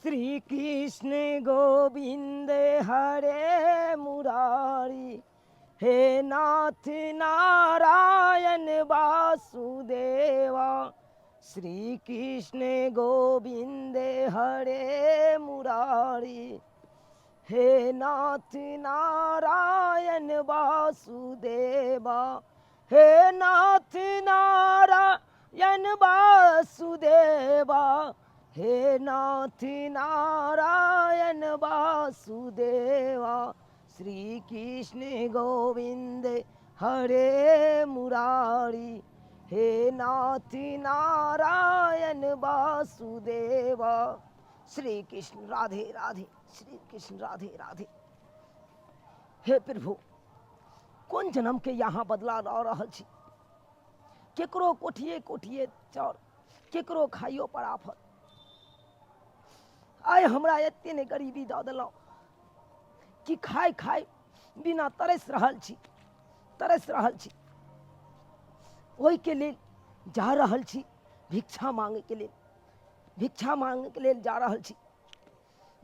श्री कृष्ण गोविंद हरे मुरारी, हे नाथ नारायण वासुदेवा। श्री कृष्ण गोविंद हरे मुरारी, हे नाथ नारायण वासुदेवा। हे नाथ नारायण वासुदेवा, हे नाथ नारायण वासुदेवा। श्री कृष्ण गोविंद हरे मुरारी, हे नाथ नारायण वासुदेवा। श्री कृष्ण राधे राधे, श्री कृष्ण राधे राधे। हे प्रभु, कोन जन्म के यहाँ बदला लऽ रहल छी? केकरो कोठिए कोठिए चाउर, केकरो खाइयो पर आफत। आइ हमरा एते ने गरीबी दऽ देलहुँ कि खाय खाय बिना तरसि रहल छी, तरसि रहल छी। ओहिके लेल जा रहल छी भिक्षा मांगैके लेल, भिक्षा मांगैके लेल जा रहल छी।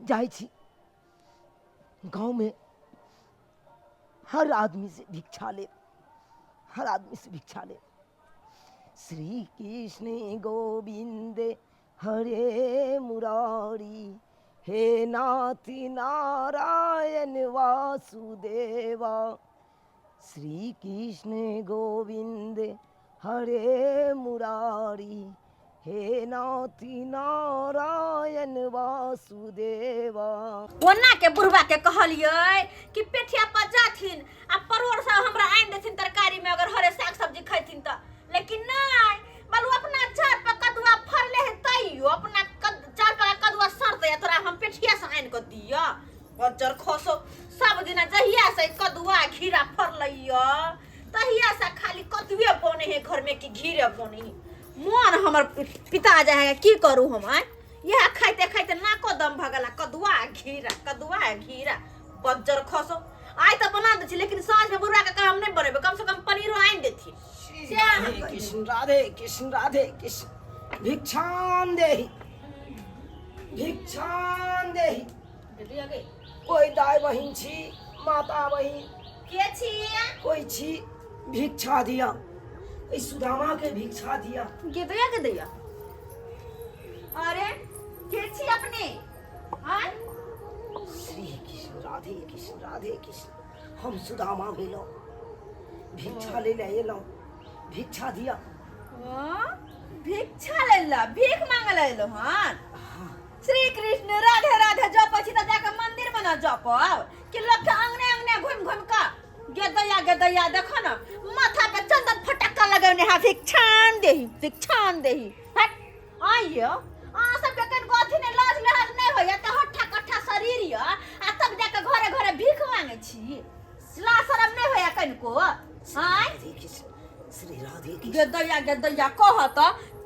जाइ छी गाँवमे, हर आदमी से भिक्षा लेब, हर आदमी से भिक्षा लेब। श्री कृष्ण गोविंद हरे मुरारी, हे नाथ नारायण वासुदेवा। श्री कृष्ण गोविंद हरे मुरारी, हे नाथ नारायण वासुदेवा। ओना के बुढ़वा के कहलियै कि पेठिया पर जाथिन आ परोड़ सब हमरा आनि देथिन तरकारी में, अगर हरे साग सब्जी खैथिन तऽ। लेकिन नहीं, बालू अपना चार पर कदुआ फरले है तैयो अपना चार पर कदुआ सड़ते है, तोरा हम पेठिया से आनि कऽ दिअ। बज्जर खसो सब दिना जहिया से कदुआ घीरा फरलैया तहिया से खाली कदुए बने है घर में कि घीरे बने है। मन हमर पिता जाए है, की करू हम? आय इएह खाइते खाइते नाको दम भऽ गेला। कदुआ घीरा, कदुआ घीरा, बज्जर खसो। आइ तऽ बना दै छी, लेकिन साँझ में बुढ़वा के काम नहीं बनेबै, कम से कम पनीरो आनि देथिन। से अहाँ राधे कहियौ। कृष्ण राधे कृष्ण राधे कृष्ण, भिक्षाम देहि, भिक्षाम देहि। भेटैया गे? कोइ दाय बहिन छी, माता बहिन के छी? कोइ छी? भिक्षा दिया, एहि सुदामा के भिक्षा दिया। गे दैया, गे दैया। अरे के छी अपने? आय श्री कृष्ण राधे कृष्ण राधे कृष्ण, हम सुदामा भेलहुँ, भिक्षा ले ले एलहुँ, भिक्षा दिया। हाँ? भिक्षा ले ला, भीख मांगे ला एलो हन? श्री कृष्ण राधे राधे जपै छी तऽ जाके मंदिर में न जपब कि लोग के अंगने अंगने घुमि घुमि कऽ गेदैया गेदैया। देखो न, माथा पे चंदन फटक्का लगौने है, भिक्षान देही, भिक्षान देही। हट आइयो, अहाँ सबके कनिको अथी नहि, लाज लिहाज नहि होइया? तऽ हट्ठा कट्ठा शरीर यऽ आ तब जाके घरे घरे भीख मांगे छी, लाज शरम नहि होइया कनिको? आँय राधे कृष्ण श्री राधे कृष्ण। गेदैया गेदैया कहत,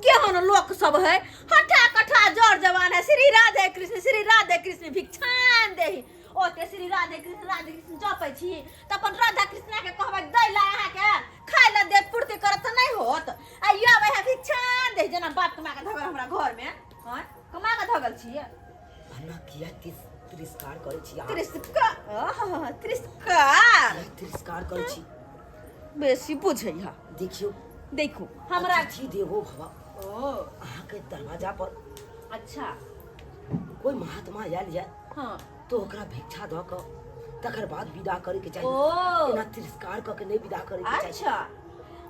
केहन लोक सब है, हठा कठा जर जवान है। श्री राधे कृष्ण श्री राधे कृष्ण भिक्षान देही। ओते श्री राधे कृष्ण राधे कृष्ण जपै छी तऽ अपन राधा कृष्णा के कहबै दै ला, अहाँके खाय ला देत, पूर्ति करत तऽ नहि होत। आ यो आबै है भिक्षान देही, जेना बाप कमा के धगल हमरा घर में। हँ, कमा के धगल छियै। हमरा किया तिरस्कार करै छी अहाँ? तिरस्कार? आहा, तिरस्कार? किया तिरस्कार करै छी? बेसी बुझै है। देखियौ। देखू हमरा। अतिथि देवो भव। ओ। अहाँके दरवाजा पर कोई महात्मा आयल यऽ तो ओकरा भिक्षा दऽ कऽ तकर बाद विदा करैके चाही। ओ। एना तिरस्कार कऽ के नहि विदा करैके चाही। अच्छा,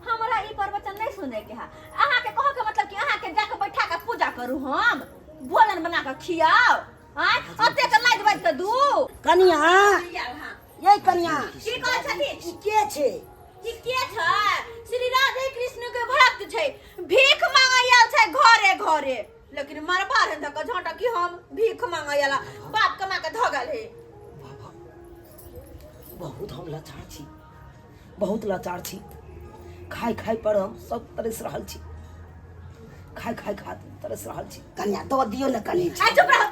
हमरा ई प्रवचन नहीं सुने के है। अहाँ के कहो के मतलब कि अहाँ के जाके बैठा के पूजा करू, हम भोजन बना के खियाओ? आँय, अते के लाइट बाजि के दू। कनिया। हाँ। ये कनिया। की कहै छथिन? ई के छै? ई के छै? श्री राधे कृष्ण के भक्त छै, भीख मांगे आयल छै घरे घरे, लेकिन मरबा रहन धक झोंटा कि हम भीख मांगे आयल, बाप कमा के धगल है। बाबा, बहुत हम लाचार छी, बहुत लाचार छी। खाय खाय पर हम सब तरस रहल छी, खाय खाय खातिर तरस रहल छी। कनिया, दऽ दियौ ने कनि। आ चुप रह।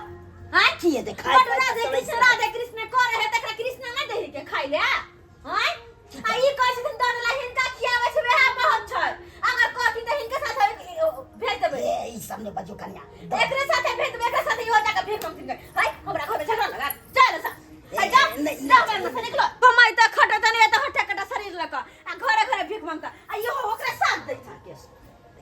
हां। की हेतै खाय? बड़ राधे कृष्ण राधे कृष्ण करे है, तकरा कृष्ण नहि दही के खाइ ले? आँय, आ ई कहै छथिन दऽ देला, हिनका खियाबै छै वएह बहुत छै। अगर कहथिन तऽ हिनके साथे भेज देबै। ए, ई सब नहि बजू कनिया, दऽ एकरे साथे भेज देबै, एकरे साथे इहो जाके भीख मांगथिन गए हाय हमरा घर में झगड़ा लगा जा रे सा हाय जा नहीं, जा हमरा से निकलो कमाई त खटत नहीं त हट्टा कट्टा शरीर लक आ घरे घरे भीख मांगता आ इहो ओकरा साथ दै छै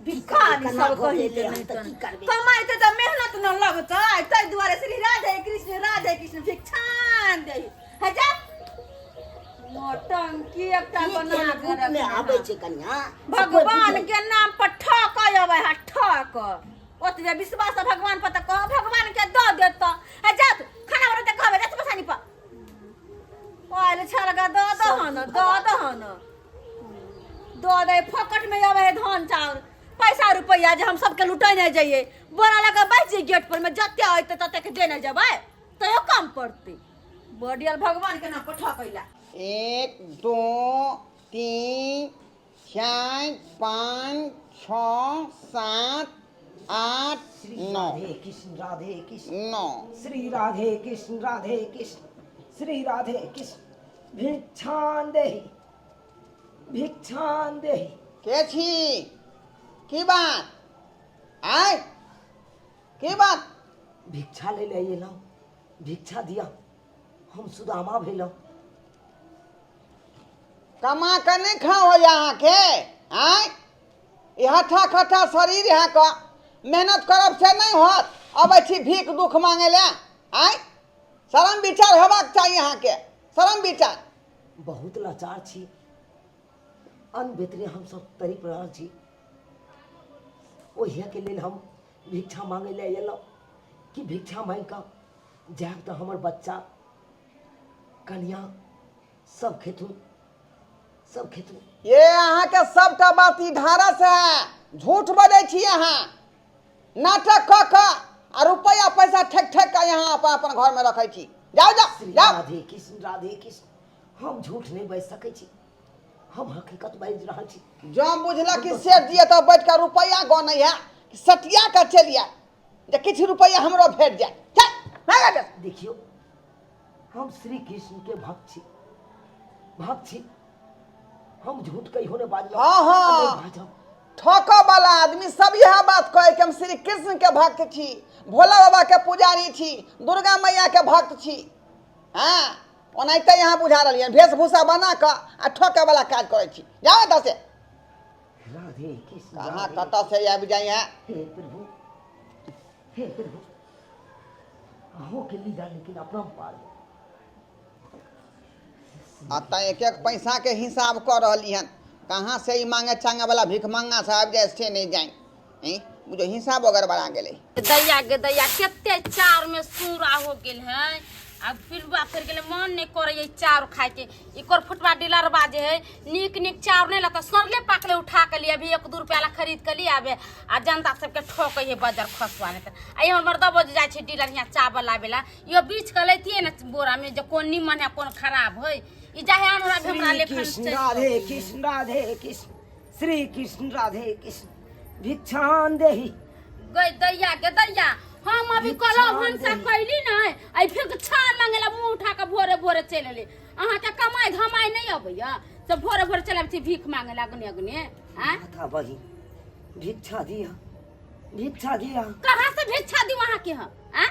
भिखारी केना सब भऽ कहि गेलै हम तऽ की करबै? कमाई त मेहनत न लगतै ताहि दुआरे श्री राधे कृष्ण राधे कृष्ण भिक्षान दे हे जा नौटंकी एकटा ई बना केहन के रूप में रखने आबै हँ। छै कनिया भगवान के नाम पर ठक अबै है ठक ओतबे विश्वास है भगवान पर तऽ कह भगवान के दऽ देत हे जा तू खाना बनते कहबै जा तू बसानी पर पहिले छलका दऽ दहन दऽ दहन दऽ दे फोकट में अबै है धान चाउर पैसा रुपैआ जे हम सबके लुटेने जइयै बोरा लगा बैठ जइयै गेट पर में जते अयतै ततेक देने जेबै तैयो कम पड़तै बडियल भगवान के नाम पर ठकैला 1 2 3 4 5 6 7 8 श्री 9 राधे कृष्ण राधे कृष्ण 9 श्री राधे कृष्ण राधे कृष्ण श्री राधे कृष्ण भिक्षां देहि भिक्षां देहि के छी की बात आय की बात भिक्षा ले ले एलहुँ भिक्षा दिया हम सुदामा भेलहुँ कमा कऽ नहि खाओ होइए अहाँके आँय ई हट्ठा खट्ठा शरीर अहाँके मेहनत करब से नहि होत अबै छी भीख दुख मांगै लए आँय शरम विचार हेबाक चाही अहाँके शरम विचार बहुत लाचार छी अन्न बेतरे हमसब तड़पि रहल छी ओहिके लेल हम भिक्षा मांगै लए एलहुँ कि भिक्षा मांगि कऽ जायब तऽ हमर बच्चा कनिया सब खेथुन सब खेथुन ये अहाँके सबटा बात ई ढारस है झूठ बजै छी अहाँ नाटक कऽ कऽ आ रुपैआ पैसा ठेक ठेक कऽ यहाँ अपन अपन घरमे रखै छी जाउ जाउ श्री जाउ राधे कृष्ण राधे कृष्ण हम झूठ नहि बाजि सकै छी हम हकीकत बाजि रहल छी जँ बुझलक कि सेठ जी एतऽ बैठ कऽ रुपैआ गनै है सटिया कऽ चलि आयल जे किछु रुपैआ हमरो भेट जाय चल भाग एतऽ से। देखियौ हम श्री कृष्ण के भक्त छी भक्त छी हम झूठ कहियो नहि बाजलहुँ हाँ, हाँ। नहि बाजब ठकऽ वाला आदमी सब इएह बात कहै कि हम श्री कृष्ण के भक्त छी भोला बाबा के पुजारी छी दुर्गा मैया के भक्त छी हँ ओनाहिते यहाँ बुझा रहलियै वेशभूषा बना कऽ आ ठकै वाला काज करै छी जाउ एतऽ से राधे कृष्ण कहाँ राधे। कतऽ से आबि जाइ है हे प्रभु हे प्रभु अहूँ के लीला लेकिन अपना पार आ तऽ एक एक पैसा के हिसाब कऽ रहली हन कहाँ से ई मांगे चांगे वाला भीख मांगा से आबि जाए से नहीं जाए हैं बुझो हिसाब गड़बड़ा गेलै दैया गे दैया कते चाउर में सूरा हो गेल है आ पिलुआ फरि गेलै मन नहि करैए चाउर खाइके एकर फुटवा डीलरबा जे है नीक नीक चाउर नहि लगता सड़ले पाकले उठा के लिए अभी एक दू रुपया ला खरीद के लिए आबे आ जनता सबके ठोकै है बजर खसुआ नहि तऽ आ हमर मर्दबो जे जाइ छै डीलर हियाँ चावल लाबे ला इहो बीछ के लैतियै ने बोरा में जे कोन निमन है कोन खराब है ई जाहे आन हमरा श्री लेखन कृष्ण राधे कृष्ण राधे कृष्ण श्री कृष्ण राधे कृष्ण भिक्षां देहि गई दैया के दैया हम अभी कहलहुँ भनसा कैली नहि आ भिक्षा मांगे ला मुँह उठा के भोरे भोरे चलि एली अहाँके कमाइ धमाइ नहि अबैया से भोरे भोरे चलि आबै छी भीख मांगे ला अगने अगने आँय माता बहिन भिक्षा दिया भिक्षा दिया कहाँ से भिक्षा दी अहाँके हम आँय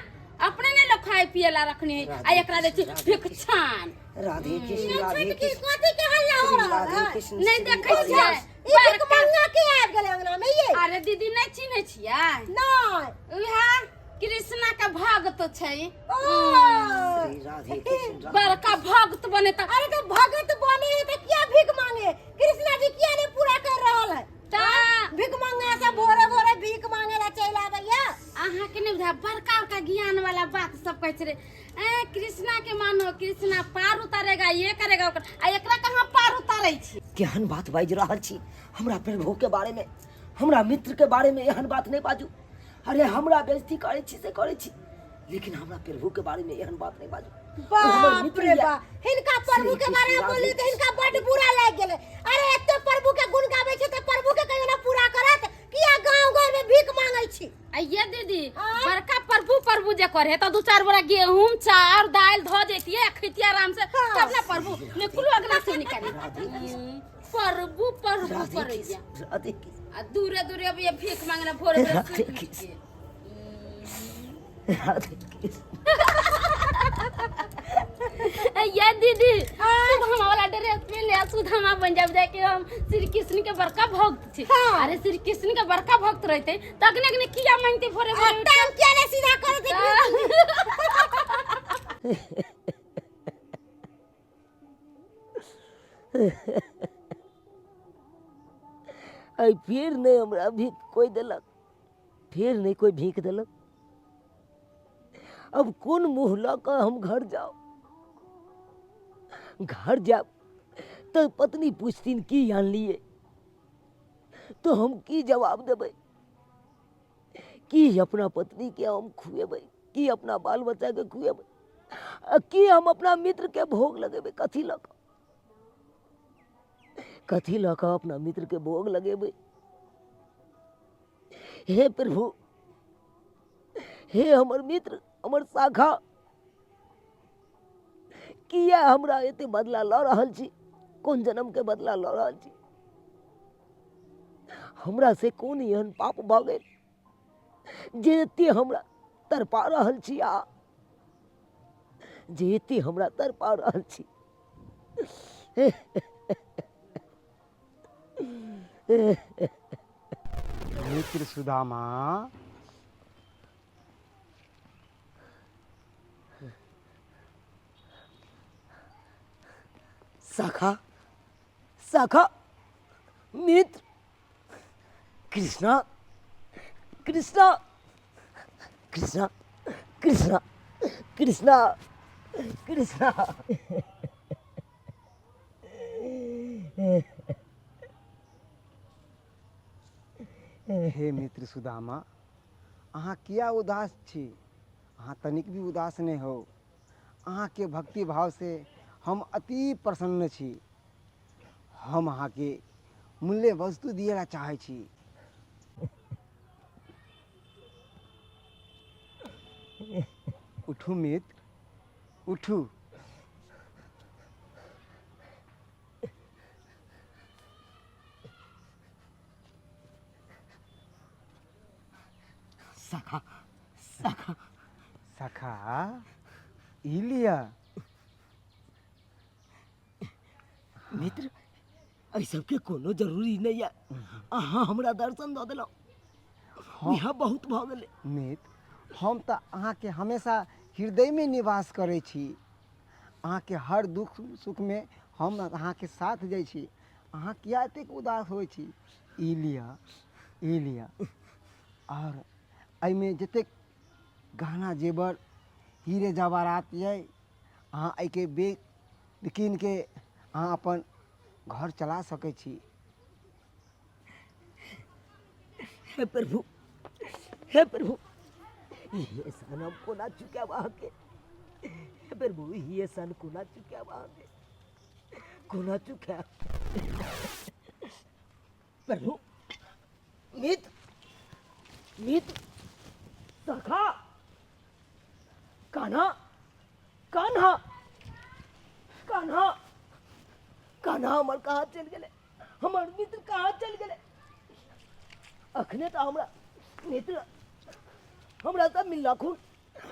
अपने नहि लोग खाए पिए ला रखने है आ एकरा दै छी भिक्षान राधे कृष्ण राधे कृष्ण कथी के हल्ला हो श्री रहल राधे है कृष्ण नहि श्री देखै राधे छियै ई भिखमंगा के आबि गेलै अंगना में ये अरे दीदी नहि चिन्है छियै नहि उएह कृष्णा के भक्त छै ओ श्री राधे कृष्ण राधे बड़का भक्त बने तऽ अरे तो भगत बने है तो क्या भीख मांगे कृष्णा जी किया नहीं पूरा कर रहल है तऽ भीख मांगा से भोरे भोरे भीख मांगे ला चल आबैया अहाँके नहि बुझा बड़का बड़का ज्ञान वाला बात सब कहै छै रे ए कृष्णा के मानो कृष्णा पार उतारेगा ये करेगा ओकर आ एकरा कहाँ पार उतारै छी केहन बात बाजि रहल छी हमरा प्रभु के बारे में हमरा मित्र के बारे में एहन बात नहीं बाजू अरे हमरा बेइज्जती करै छी से करै छी लेकिन हमरा प्रभु के बारे में एहन बात नहीं बाजू ओ हमर बाप मित्र रे ये। बाप हिनका प्रभु के श्री बारे में कृष्ण बोलली राधे तऽ हिनका बड बुरा लागि गेलै अरे एते प्रभु के गुण गाबै छै तऽ प्रभु के कहियो ना पूरा करत किया गांव घर में भीख मांगै छी आइए दीदी आँय? बड़का प्रभु प्रभु जे करे तो दू चार बोरा गेहूं चाउर दालि धो जैतियै खैतियै आराम से हाँ। तब ना प्रभु निकलू अगला से निकाली प्रभु प्रभु राधे करैया कृष्ण राधे कृष्ण आ दूरे दूरे अब ये भीख मांगना भोरे भोरे राधे सुति उठि कृष्ण। के। राधे कृष्ण ये दीदी, सुधामा वाला ड्रेस पहन ले, सुधामा बन जाब जाके हम श्री कृष्ण के बड़का भक्त छी। अरे श्री कृष्ण के बड़का भक्त रहते त अखने अखने किया मांगते भोरे भोरे? टांग किया ने सीधा करे थे? आई फिर नहीं हमरा भीख कोई देलक, फिर नहीं कोई भीख देलक। अब कोन मुँह लऽ कऽ हम घर जाउ? घर जायब तऽ पत्नी पूछथिन की आनलियै, तो हम की जवाब देबै? की अपना पत्नी के हम खुएबै, की अपना बाल बच्चा के खुएबै, आ की हम अपना मित्र के भोग लगेबै? कथी लऽ कऽ, कथी लऽ कऽ अपना मित्र के भोग लगेबै? हे प्रभु, हे हमर मित्र, हमर शाखा, किया हमरा एते बदला लऽ रहल छी? कोन जन्म के बदला लऽ रहल छी? हमरा से कोन एहन पाप भऽ गेल जे एते हमरा तड़पा रहल छी, आ जे एते हमरा तड़पा रहल छी? मित्र सुदामा, शाखा, शाखा, मित्र, कृष्णा, कृष्णा, कृष्णा, कृष्णा, कृष्णा, कृष्णा। हे मित्र सुदामा, अहाँ किया उदास छी? अहाँ तनिक भी उदास नहि हो। अहाँके भक्ति भाव से हम अति प्रसन्न छी। हम अहाँके मूल्य वस्तु दिए ला चाहै छी। उठू मित्र, उठू। सखा, सखा, सखा, ई लिअ। मित्र, एहि सबके कोनो जरूरी नहीं है। अहाँ हमरा दर्शन दऽ देलहुँ, इएह बहुत भऽ गेलै। मित्र, हम तऽ अहाँके हमेशा हृदयमे निवास करै छी। अहाँके हर दुख सुखमे हम अहाँके साथ जाइ छी। अहाँ किया एतेक उदास होइ छी? ई लिअ, ई लिअ, आओर एहिमे जतेक गहना जेवर हीरे जवाहरात यऽ, अहाँ एहिके बेच कीनके अहाँ अपन घर चला सकै छी। हे प्रभु, हे प्रभु, ई एहसान हम कोना चुकायब अहाँके? हे प्रभु, ई एहसान कोना चुकायब अहाँके? कोना चुकायब प्रभु? मित्र, मित्र, सखा, कान्हा, कान्हा, कान्हा, कान्हा हमर कहाँ चलि गेलै? हमर मित्र कहाँ चलि गेलै? अखने तऽ हमरा मित्र हमरा तऽ मिललखुन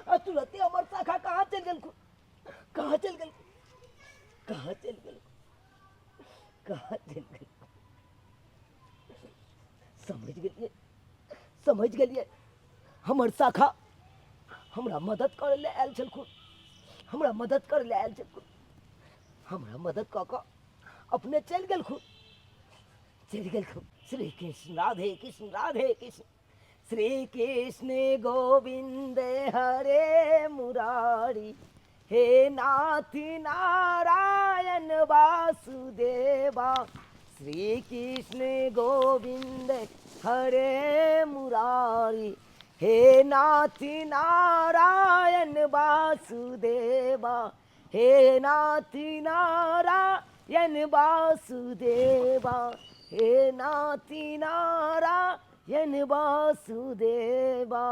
आ तुरते हमर शाखा कहाँ चलि गेलखुन? कहाँ चलि गेलखुन? कहाँ चलि गेलखुन? कहाँ चलि गेलखुन? समझ गेलियै, समझ गेलियै। हमर शाखा हमरा मदद करै लए आयल छलखुन, हमरा मदद करै लए आयल छलखुन। हमरा मदद कऽ कऽ अपने चलि गेलखुन, चलि गेलखुन। श्री कृष्ण राधे कृष्ण राधे कृष्ण, श्री कृष्ण गोविंद हरे मुरारी, हे नाथ नारायण वासुदेवा। श्री कृष्ण गोविंद हरे मुरारी, हे नाथ नारायण वासुदेवा, हे नाथ नारायण वासुदेवा, हे नाथ नारायण वासुदेवा।